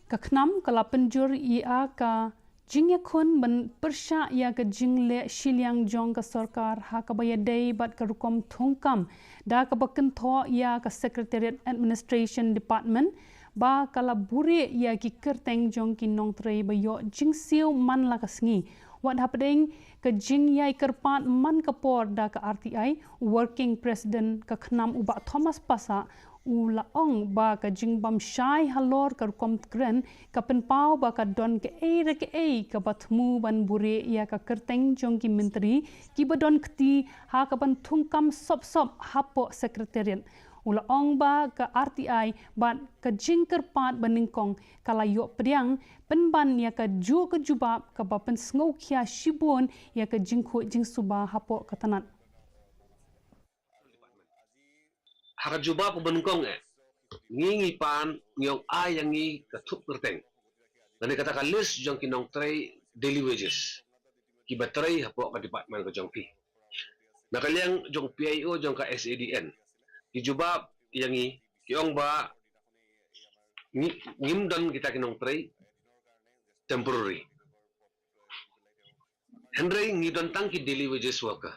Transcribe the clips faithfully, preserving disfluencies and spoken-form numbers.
Ka KHNAM ka la pynjur ïa ka jingïakhun ban pyrshah ïa ka jingleh shiliang jong ka sorkar ha kaba ïadei bad ka rukom thungkam, da kaba kynthoh ïa ka Secretariat Administration Department ba ka la buhrieh ïa ki kyrteng jong ki nongtrei ba ïoh jingsiew man la ka sngi. Wat hapdeng ka jingïai kyrpad man ka por da ka R T I, Working President ka KHNAM u Bah Thomas Passah u la ong ba ka jingbym shai halor ka rukom kren ka pynpaw ba ka don kaei re kaei kaba thmu ban buhrieh ïa ka kyrteng jong ki myntri kiba don kti ha kaban thungkam sop sop hapoh Secretariat. U la ong ba ka R T I bad ka jingkyrpad ba nyngkong ka la ïoh pdiang pynban ïa ka juh ka jubab kaba pynsngewkhia shibun ïa ka jingkhuid jingsuba hapoh ka tnat. Ha ka jubab kaba nyngkong eh, ngi ngi pan ngi ong ai ïa ngi ka thup kyrteng lane kata ka list jong ki nongtrei daily wages kiba trei hapoh ka department ka jong phi. Na ka liang jong P I O jong ka S A D N ki jubab ïa ngi, ki ong ba ngi, ngim don kita ki nongtrei temporary. Hynrei ngi don tang ki daily wages worker.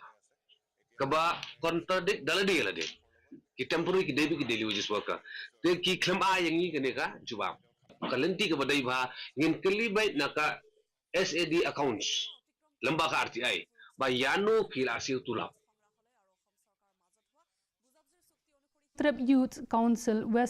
Kaba contradict da lade lade. Ki temporary ki dei ki daily wages worker. Te ki khlem ai ïa ngi kane ka jubab. Ka lynti kaba dei ba ngin kylli beit na ka S A D accounts lem bad ka R T I ba ïano ki la siew tulop. Trep Youth Council West